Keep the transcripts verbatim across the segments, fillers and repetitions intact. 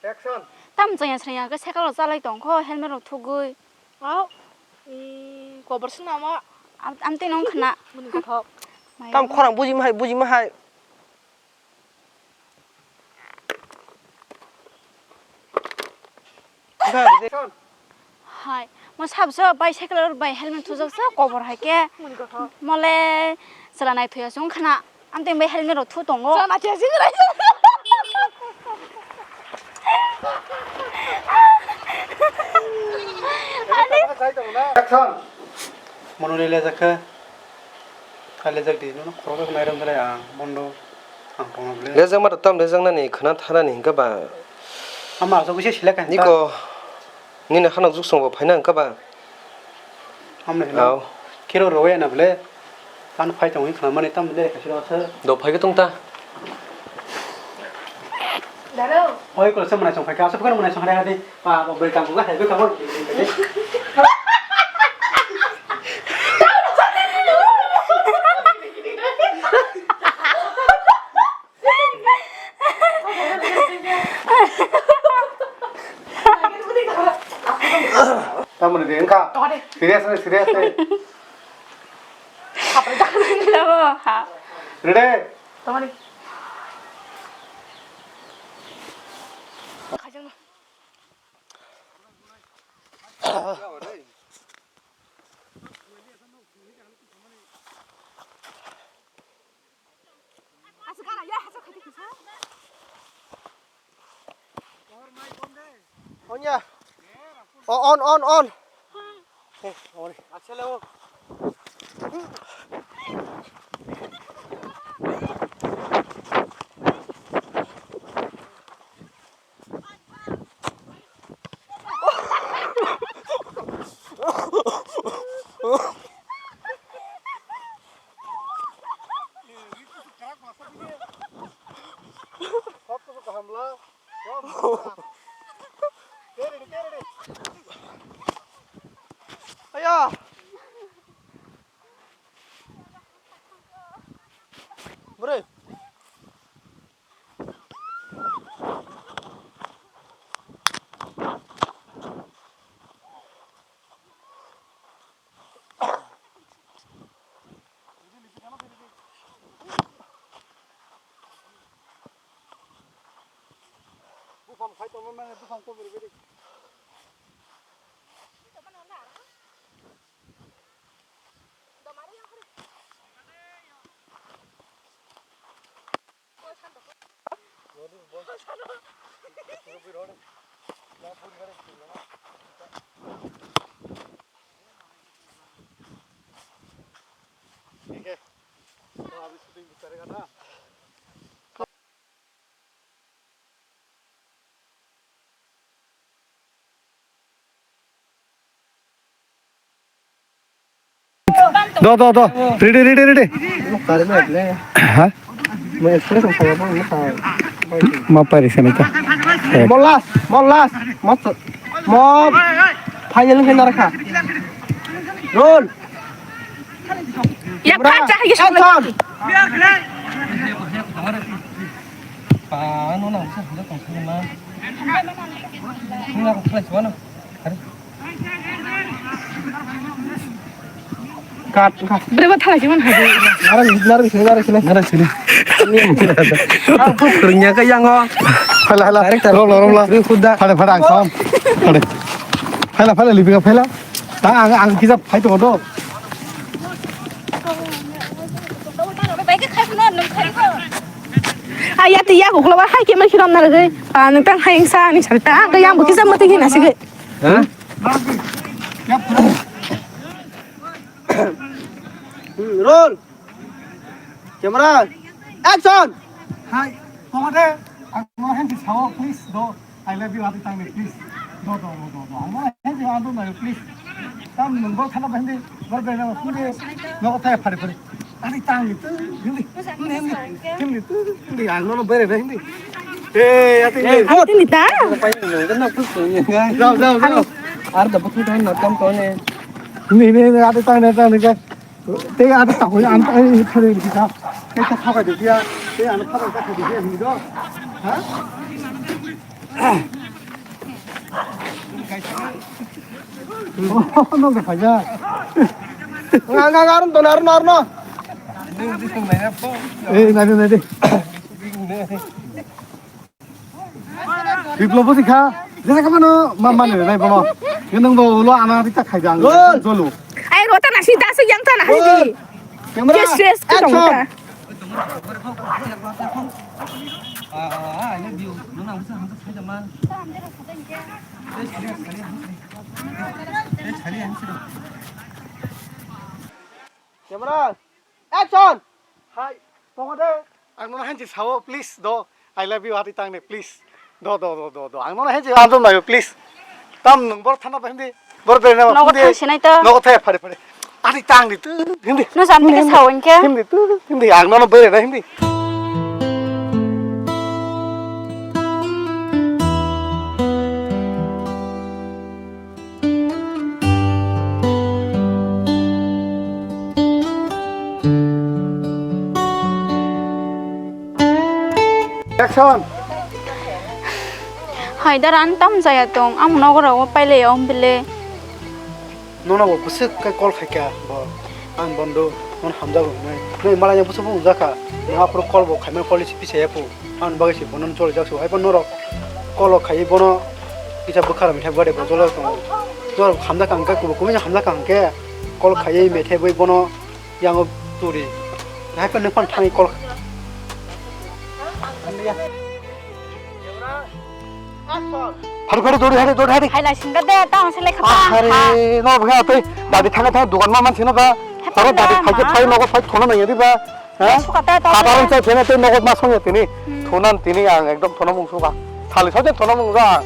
Tam chaya sraya ke cycle rok chalai tong kho, helmet rok thugwi. Au. I, kobor swnamo. Am, am twi nong khna. Muni kothok. Tam khorang buji mahai, buji mahai. Hai, mo sabso bicycle bai helmet thujak sa kobor hai ke. Mole chwla nai thuya sung khna. Amteng bai helmet rok thu tongo. Chwla nai thuya sung rai. Action. Mono le le jakha. Khailajak di, nono khorok nairom belai ang bondo ang tongna bwle. Lejak ma tam lejak nani khwna thanani hwnkhe ba. Ama asok kisa selek ka. Niko nini hanok juk songbo phaina hwnkhe ba. Hamle hino. Aw. Kero roya na bwle. Tan phai tongwi khwna mani tam bwle kaisa ro aswk. Do phai tong ta. Daro. Oi kolo se mwnai song phai ka aswk phai mwnai song hade hade. Pa, pa, bwrwi tang kok, hai, bwkha bo. Tamoni de, wngkha. Serious ni, serious ni. Ready? Tamoni. Onya. O, on, on, on. He, on. Aya. Bwrwi. Buphang khai tongo, mane buphang kobor gede. Do, do, do. Ready, ready, ready. Ha? Ma pari sani ka. Mo last, mo last. Mo, mo final ke narakha. Roll. Ya, camera, phan cha, ya, action. Pa, no, no, sa, sa, sa, sa, ma. Ni na ko flash wa na. Are. Cut, cut. Bre, ba thala si man ha. Nara, nara, nara, nara, nara. Nara sini. Ang pun kerja ke yang, oh. Hala, hala. Director. Rom, rom, rom. Bre, khuda. Phale, phale, ang sam. Phale. Phale, phale, libi ka phale. Ta ang, ang kisa phai to do. Aya ti ya ko kula hai ke ma khiram na re. Ah, nang tang hai sa ni sa ta. Ang yang bu kisa mati hin asi ke. Ha? Hmm, roll. Camera. Action. Hai, tomate. Ang mo hen ti sao, please do. I love you, ati tangni, please. Do, do, do, do, do. Amo, hindi, ando na, please. Tam nung bol khana ba hindi, bol bela ba hindi. No, otai phari phari. Ati tangni tu, hindi, hindi, hindi, hindi tu, hindi, ang no, no, bere ba hindi. Eh, ati hindi. Ati hindi ta? Jao, jao, jao. Ar da bukhu tan na kam kone. Hindi, hindi, hindi, ati tangni, tangni ka. Te ati tangni, ang tangni phari hindi ka. Te ta phaba de dia, te ang phaba ta phari dia hindi do. Ha? Nang, nang, arun to, arun, arun. Eh, nadi, nadi. Biplop bo sikha, jesa khe mano ma mani nai bono. Nung bo ulo ana rita khai dang. Gol. Jolu. Ai rota na si dasu yang ta na hai di. Camera. Yes, yes, action. Ka. Camera. Action. Hai, tongo de. Ang nono hanchi sao, please, do. I love you, hari tang de, please. Do, do, do, do, do. Ang nono hanchi anjom nayo, please. Tam nung bor thana ba hindi. Bor bere na ba Nogo hindi. Thang sinai to. Nogo thai phari phari. Hari tang di tu, hindi. No jam Hindi, tike hindi. Sao inke. Hindi tu, hindi. Ang nono bere na hindi. Action. Hai dara, ang tam jaya tong, ang nogo rogo pailai om bile. Nono bo bwswk khe call khaikha bo, ang bondo, nono hamjago hinwi. Nini malai no bwswk bo wngjakha, nang aphuru call bo khaimani call risi pisa ya phu. Ang bagwi se bono choli jak su, hai phano norok call o khaiwi bono kisa bwkha rok mithai bade bo jolo tongo. Norok hamjakha hwnkhe, kubui kubui hamjakha hwnkhe call khaiwi methai bai bono yango turi. Hai phano phano thangwi call. Phari phari dori hari dori hari. Hai lai singa de, tamo se lekha ta. Ahare, no bwkha tei dadi thangwi thangwi dugan ma mansi no ba. Hai Horo phari dadi lai phai khe ma. Phai nogo phai thona nang ya di ba. Ha? Suka ta ta. Sabaron ta. Chai phena tei nogo ma song ya tini. Hmm. Thonan tini ang ekdom thona mung suka. Sali sojak thona mung ja.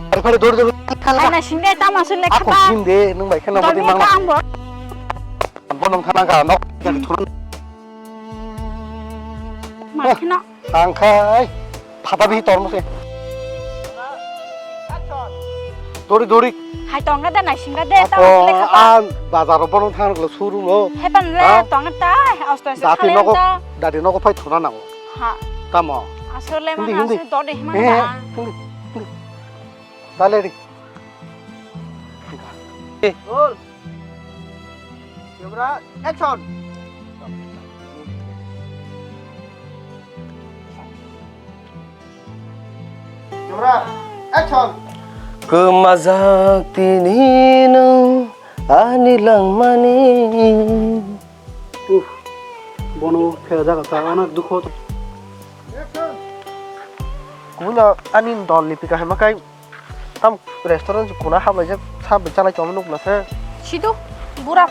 Phari phari dori dori. Hai na sinde tamo sinde Ako khata. Sinde nung bai kheno Dol bodi me mangna. Ka ang bo. Bo nung thana ka nok jadi thun. Ma kheno. Ang khai phata bi tor mo se. Dori dori. Hai tonga da nai singa de tamo sinde khata. An bazar bo nung thang lo showroom lo. Hai pan le Ha? Tonga ta. Osto se Dati khale nogo ta. Dati nogo phai thuna nango. Ha. Tamo. Asole Hindi, mana hindi. Asole dode mana Eh, da. Hindi, hindi. Dale di. Roll. Camera, action. Camera, action. Kwmajak tini nwng ani langmani. Uff, bono phera jaga ta, onek dukho. Kubuna ani dol ni pika hai makai tam restaurant kuna hablai jak sa bichalai tong nuk na se. Sido, bura.